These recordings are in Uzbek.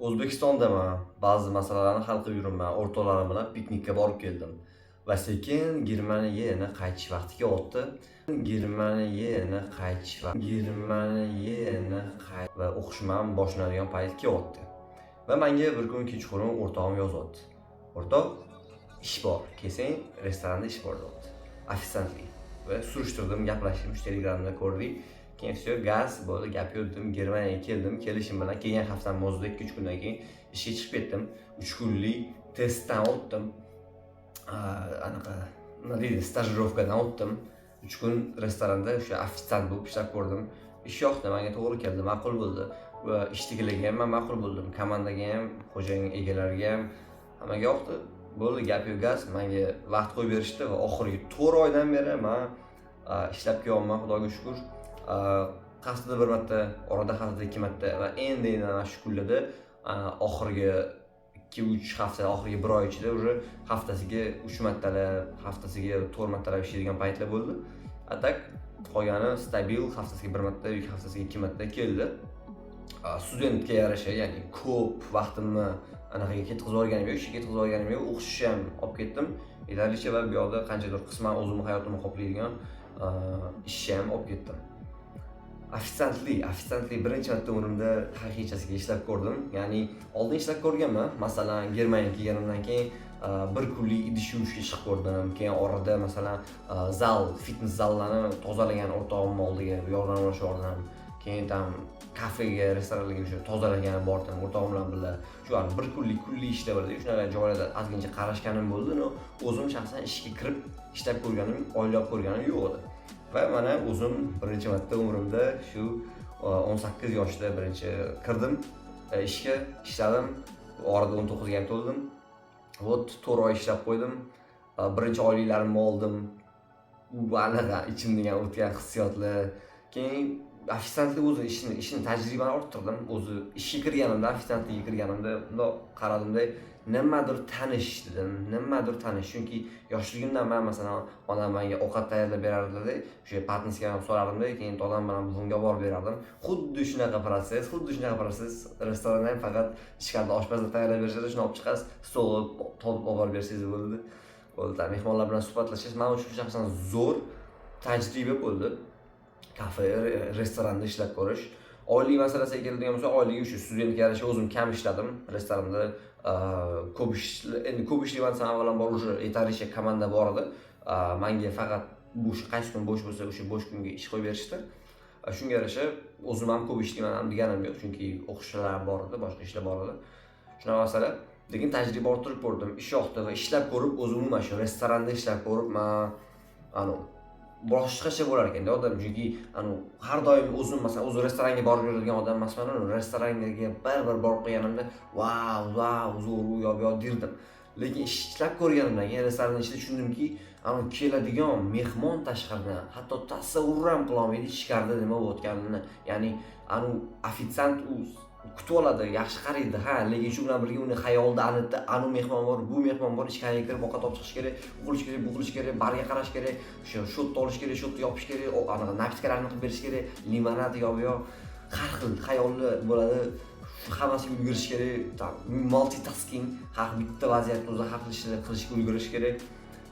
O'zbekistondaman, ba'zi masalalarni hal qilib yuribman, o'rtoqlarim bilan piknikka borib keldim va sekin Germaniyaga yana qaytish vaqti kelyapti. Germaniyaga yana qaytish va Germaniyaga yana va o'qishim ham boshlanadigan payt kelyapti. Va menga bir kun kechqurun o'rtog'im yozyapti. "O'rtoq, ish bor, kelsang, restoranda ish bor", deyapti. Ofitsiantlik. Va surishtirdim, gaplashdim, shu Telegramda ko'rdik. Keyin всё, gaz bo'ldi, gap yo'q dedim, Germaniyaga keldim. Kelishim bilan kelgan haftamni o'zida 2-3 kundan keyin ishga chiqib ketdim. 3 kunlik testdan o'tdim. Anaqa, nima deydi, стажировка dan o'tdim. 3 kun restoranda o'sha ofitsiant bo'lib ishlab ko'rdim. Ish yoqdi, menga to'g'ri keldi, ma'qul bo'ldi. Va ishdagilarga ham man ma'qul bo'ldim. Komandaga ham, xo'jayin egalariga ham, hammaga yoqdi. Bo'ldi, gap yo'q, gaz. Menga vaqt qo'yib berishdi va oxirgi 4 oydan beri man ishlab kelyapman, Xudoga shukur. Haftada bir marta, orada haftada ikki marta va endi endi mana shu kunlarda, oxirgi 2-3 hafta, oxirgi bir oy ichida уже haftasiga 3 martalab, haftasiga 4 martalab ishlaydigan paytlar bo'ldi. А так qolgani stabil haftasiga bir marta yoki haftasiga ikki marta keldi. Studentga yarasha, ya'ni ko'p vaqtimni anaqaga ketkazib yuborganim yo'q, ishga ketkazib yuborganim yo'q, o'qishni ham olib ketdim yetarlicha va bu yoqda qanchadir qisman o'zimni hayotimni qoplaydigan ishni ham olib ketdim. Ofitsiantlik birinchi marta umrimda haqiqiychasiga ishlab ko'rdim. Ya'ni oldin ishlab ko'rganman. Masalan, Germaniyaga kelganimdan keyin bir kunlik idish yuvishga chiqib ko'rdim. Keyin orada, masalan, zal, fitness zallarni tozalagan o'rtog'imni oldiga yordamlashardim. Keyin там kafega, restoranlarga o'sha tozalagani bordim o'rtog'im bilan birga. Shu hani bir kunlik, kunlik ishlar bo'ladi, shunaqa joylarda ozgincha qarashganim bo'ldi, но o'zim shaxsan ishga kirib ishlab ko'rganim, oylab ko'rganim yo'q edi. Va mana o'zim birinchi marta umrimda shu 18 yoshda birinchi kirdim ishga, ishladim. Orada 19ga ham to'ldim. Вот, 4 oy ishlab qo'ydim. Birinchi oyliklarimni oldim. U anaqa ichimdan o'tgan hissiyotlar. Keyin ofitsiantlik o'zi ishini tajribani orttirdim. O'zi ishga kirganimda, ofitsiantlikka kirganimda bundoq qaradimda, nimadir tanish dedim, nimadir tanish. Chunki yoshligimdan man, masalan, onam menga ovqat tayyorlab berardilarda, o'sha patnisga ham solardimda, keyin dodam bilan buvimga olib borib berardim. Xuddi shunaqa protsess, xuddi shunaqa protsess restoranda ham, faqat ichkarida oshpazlar tayyorlab berishadi, shuni olib chiqasiz, stolga olib borib bersangiz bo'ldi. Bo'ldi, mehmonlar bilan suhbatlashish man uchun shaxsan zo'r tajriba bo'ldi, kafe, restoranda ishlab ko'rish. Oylik masalasiga keladigan bo'lsak, oyligi o'sha studentga yarasha o'zim kam ishladim restoranda. Ko'p ish, endi ko'p ishlayman desam, avvalambor уже yetarlicha komanda bor edi. Manga faqat bo'sh, qaysi kun bo'sh bo'lsa, o'sha bo'sh kunga ish qo'yib berishdi. Shunga yarasha o'zim ham ko'p ishlayman ham deganim yo'q, chunki o'qishlar bor edi, boshqa ishlar bor edi, shunaqa masala. Lekin tajriba orttirib ko'rdim, ish yoqdi va ishlab ko'rib, o'zim umuman shu restoranda ishlab ko'rib, man anavi boshqacha bo'lar ekanda odam. Chunki anavi har doim o'zim, masalan, o'zi restoranga borib yuradigan odam emasman. Restoranga bir borib qolganimda, "Vau, vau, zo'r, u yoq bu yoq" derdim. Lekin ishlab ko'rganimdan keyin restoranni ichida tushundimki, anavi keladigan mehmon tashqaridan hatto tasavvur ham qilolmaydi ichkarida nima bo'layotganini. Ya'ni anavi ofitsiant u kutib oladi, yaxshi qaraydi, ha, lekin shu bilan birga uni xayolida aniqda anavi mehmon bor, bu mehmon bor, ichkariga kirib ovqat olib chiqish kerak, u qilish kerak, bu qilish kerak, barga qarash kerak, o'sha счёт ni olish kerak, счёт ni yopish kerak, anaqa напитка larni qilib berish kerak, limonad, yo bu yoq, har xil xayollar bo'ladi. Shu hammasiga ulgurish kerak, там multitasking, har bitta vaziyatda o'zi har xil ishlar qilishga ulgurish kerak.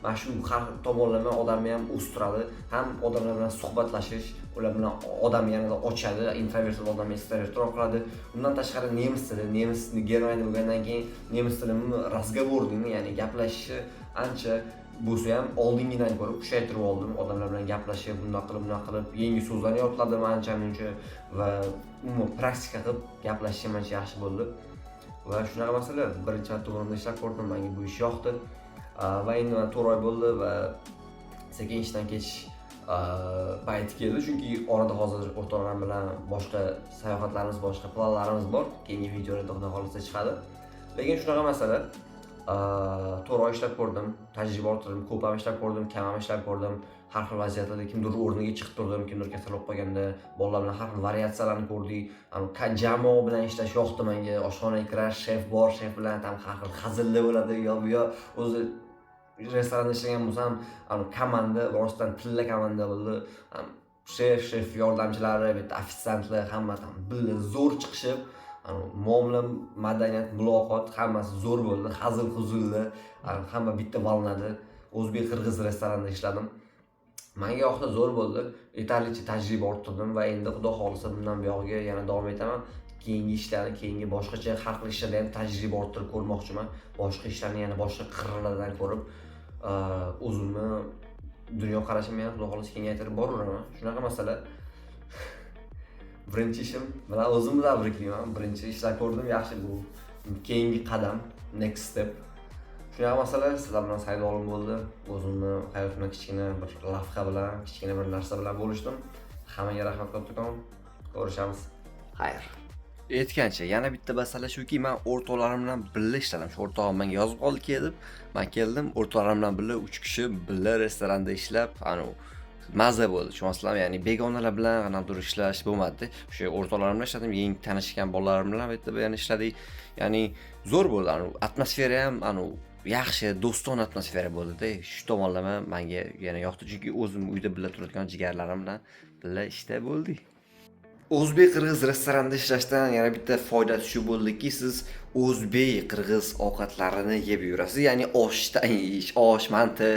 Mana shu har tomonlama odamni ham o'stiradi, ham odamlar bilan suhbatlashish, ular bilan odamni yanada ochadi, introvert odamni ekstravertroq qiladi. Undan tashqari nemis tili, nemis, Germaniyada bo'lgandan keyin nemis tilimni разговорный, ya'ni gaplashishni ancha bo'lsa ham oldingidan ko'ra kuchaytirib oldim. Odamlar bilan gaplashib, bundoq qilib, bundoq qilib, yangi so'zlarni yodladim ancha muncha va umuman praktika qilib gaplashishim ancha yaxshi bo'ldi. Va shunaqa masala, birinchi marta umrimda ishlab ko'rdim, menga bu ish yoqdi. Va endi mana 4 oy bo'ldi va sekin ishdan ketish payti keldi, chunki orada hozir o'rtoqlarim bilan boshqa sayohatlarimiz, boshqa planlarimiz bor, keyingi videolarda, xudo xohlasa, chiqadi. Lekin shunaqa masala, 4 oy ishlab ko'rdim, tajriba orttirdim, ko'p ham ishlab ko'rdim, kam ham ishlab ko'rdim. Har xil vaziyatlarda kimdir o'rniga chiqib turdim, kimdir kasal bo'lib qolganda bolalar bilan har xil variatsiyalarni ko'rdik. Jamoa bilan ishlash yoqdi menga. Oshxonaga kirash, shef bor, shef bilan там har xil hazillar bo'ladi, u yoq bu yoq. O'zi restoranda ishlagan bo'lsam, komanda rostdan tilla komanda bo'ldi. Shef, shef yordamchilari, bitta ofitsiantlar, hamma там birga zo'r chiqishib. Muomala, madaniyat, muloqot hammasi zo'r bo'ldi. Hazil huzulli, hamma bitta valnada. O'zbek qirg'iz restoranida ishladim. Menga yoqdi, zo'r bo'ldi. Yetarlicha tajriba orttirdim va endi Xudo xohlasa bundan buyog'iga yana davom etaman. Keyingi ishlarni, keyingi boshqacha har xil ishlarda ham tajriba orttirib ko'rmoqchiman. Boshqa ishlarni yana boshqa qirralaridan ko'rib, o'zimni dunyoqarashimni ham Xudo xohlasa kengaytirib boraveraman. Shunaqa masala. Birinchi ishim bilan o'zimni tabriklayman. Birinchi ishlar ko'rdim, yaxshi, bu keyingi qadam, next step. Shunaqa masala, sizlar bilan Said Olim bo'ldi. O'zimni hayotimdan kichkina bir lavha bilan, kichkina bir narsa bilan bo'lishdim. Hammaga rahmat kattakon. Ko'rishamiz. Xayr. Aytgancha, yana bitta masala shuki, men o'rtoqlarim bilan birga ishladim. Shu o'rtog'im menga yozib qoldi kel deb. Men keldim, o'rtoqlarim bilan birga 3 kishi birga restoranda ishlab, maza bo'ldi. Tushunasizlarmi? Ya'ni begonalar bilan qanaqadir ishlash bo'lmadi. O'sha o'rtoqlarim bilan ishladim, yangi tanishgan bolalarim bilan bitta yana ishladik. Ya'ni zo'r bo'ldi. Atmosfera ham yaxshi, do'stona atmosfera bo'ldi-da. Shu tomonlama menga yana yoqdi, chunki o'zim uyda birga turadigan jigarlarim bilan birga ishda bo'ldik. O'zbek qirg'iz restoranda ishlashdan yana bitta foydasi shu bo'ldiki, siz o'zbek qirg'iz ovqatlarini yeb yurasiz. Ya'ni oshdan yeyish, osh, manti,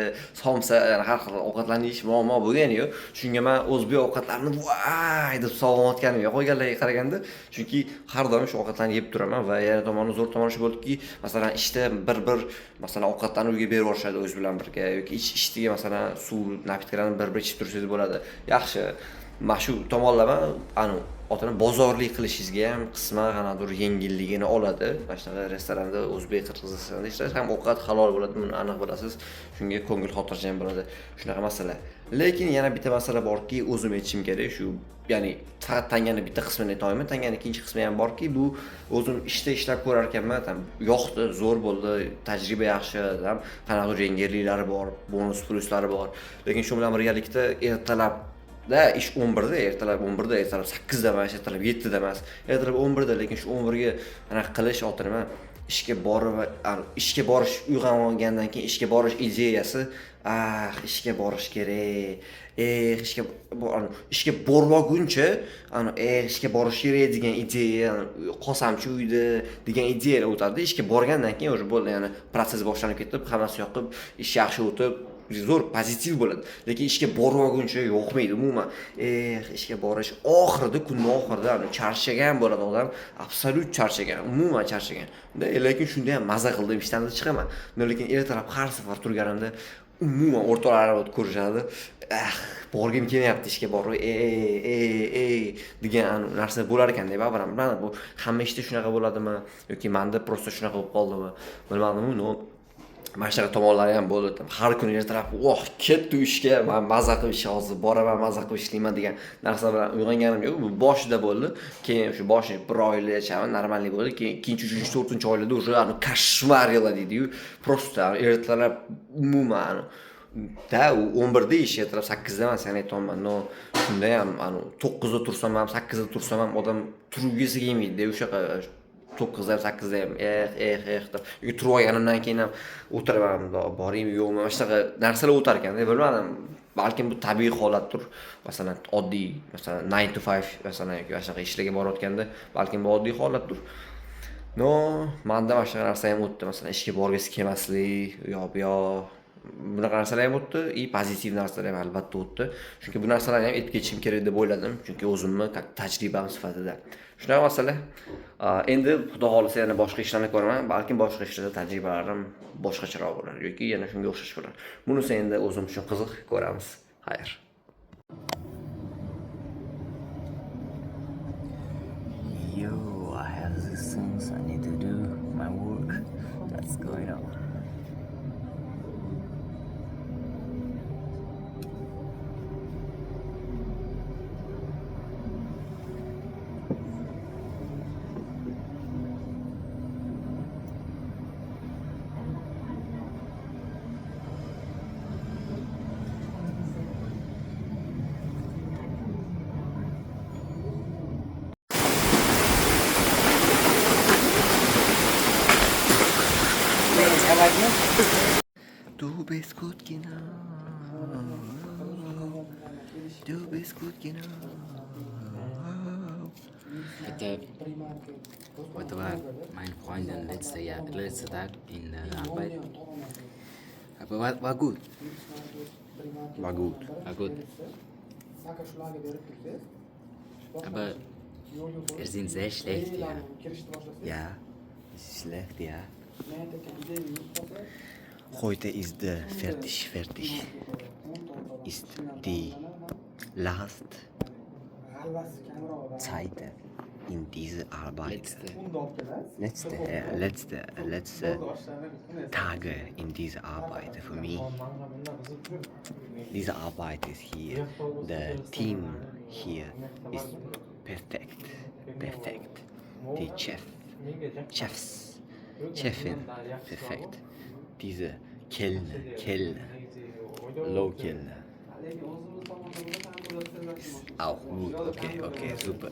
somsa, yani har xil ovqatlarni yeyish muammo bo'lgani yo'q. Shunga men o'zbek ovqatlarini voy deb sog'inayotganim yo'q qolganlarga qaraganda, chunki har doim shu ovqatlarni yeb turaman va yana tomoni zo'r tomoni shu bo'ldiki, masalan, ishda bir-bir masalan ovqatlarni uyga berib yuborishadi o'zi bilan birga yoki ichdiga masalan suv, napitkalarni bir-bir ichib tursangiz bo'ladi. Yaxshi. Mana shu tomonlama otini bozorlik qilishingizga ham qisman qanaqadir yengilligini oladi. Mana shunaqa restoranda, o'zbek qirg'iz restoranda ishlash ham ovqat halol bo'ladi, buni aniq bilasiz. Shunga ko'ngil xotirjam bo'ladi. Shunaqa masala. Lekin yana bitta masala borki, o'zim aytishim kerak, shu, ya'ni faqat tangani bitta qismini aytolmayman, tangani ikkinchi qismi ham borki, bu o'zim ishda ishlab ko'rar ekanman, tam yoqdi, zo'r bo'ldi, tajriba yaxshi, tam qanaqadir yengilliklari bor, bonus pluslari bor. Lekin shu bilan birgalikda ertalab da ish 11da, ertalab 11da, ertalab 8da emas, ertalab 7da emas, ertalab 11da, lekin shu 11ga anaqa qilish oti nima, ishga borib, ishga borish, uyg'ongandan keyin ishga borish ideyasi, ah, ishga borish kerak, ishga ishga bormaguncha, ishga borish kerak degan ideya, qolsamchi uyda degan ideyalar o'tadi. Ishga borgandan keyin уже bo'ldi, ya'ni protsess boshlanib ketib, hammasi yoqib, ish yaxshi o'tib, zo'r pozitiv bo'ladi. Lekin ishga bormaguncha yoqmaydi umuman. Ishga borish oxirida, kunning oxirida charchagan bo'ladi odam, absolyut charchagan, umuman charchagan. Lekin shunda ham maza qildim, ishdan chiqaman. Lekin ertalab har safar turganimda umuman o'rtoqlarim ko'rishadi. Borgim kelmayapti ishga borib, degan narsa bo'lar ekanda, baribir ham bilmadim, bu hamma ishda shunaqa bo'ladimi yoki menda просто shunaqa bo'lib qoldimi, bilmadim, no mana shunaqa tomonlari ham bo'ldi. Har kuni ertalab, "Oh, ketdi ishga, men maza qilib ishga hozir boraman, maza qilib ishlayman" degan narsa bilan uyg'onganim yo'q. Bu boshida bo'ldi. Keyin shu boshi bir oygacha normalniy bo'ldi. Keyin ikkinchi, uchinchi, to'rtinchi oylarda уже kashmarila deydi-yu. Просто ertalab umuman da u 11da ish, ertalab 8da emas, ya'ni aytyapman. No shunda ham 9da tursam ham, 8da tursam ham odam turgisi kelmaydi o'shaqa 9da ham, 8da ham eh deb. Yoki turib olganimdan keyin ham o'tiraman, boraymi yo'qmi, mana shunaqa narsalar o'tar ekanda, bilmadim. Balkim bu tabiiy holatdir. Masalan, oddiy, masalan 9 to 5 masalan yoki mana shunaqa ishlarga borayotganda balkim bu oddiy holatdir. No, menda mana shunaqa narsa ham o'tdi. Masalan, ishga borgisi kelmaslik, u yoq bu yoq bunaqa narsalar ham o'tdi и pozitiv narsalar ham albatta o'tdi. Chunki bu narsalarni ham aytib ketishim kerak deb o'yladim. Chunki o'zimni как tajribam sifatida. Shunaqa masala. Endi Xudo xohlasa yana boshqa ishlarni ko'raman. Balkim boshqa ishlarda tajribalarim boshqacharoq bo'lar yoki yana shunga o'xshash bo'lar. Bunisi endi o'zim uchun qiziq, ko'ramiz. Xayr. Yo, I have these things I need to do, my work that's going on. Du bist gut genau. Du bist gut genau. Bitta Heute war mein Freundin letzter Jahr, letzter Tag in der Arbeit. Aber war gut. War gut. War gut. Aber wir sind sehr schlecht, ja. Ja, es ist schlecht, ja. Heute ist der fertig, fertig. Ist die last Zeit in dieser Arbeit. Letzte. Letzte, letzte, letzte Tage in dieser Arbeit für mich. Diese Arbeit ist hier, the Team hier ist perfekt, perfekt. Die Chef, Chefs, Chefin, perfekt. Diese Kellner, Kellner, Low Kellner ist auch gut. Okay, super.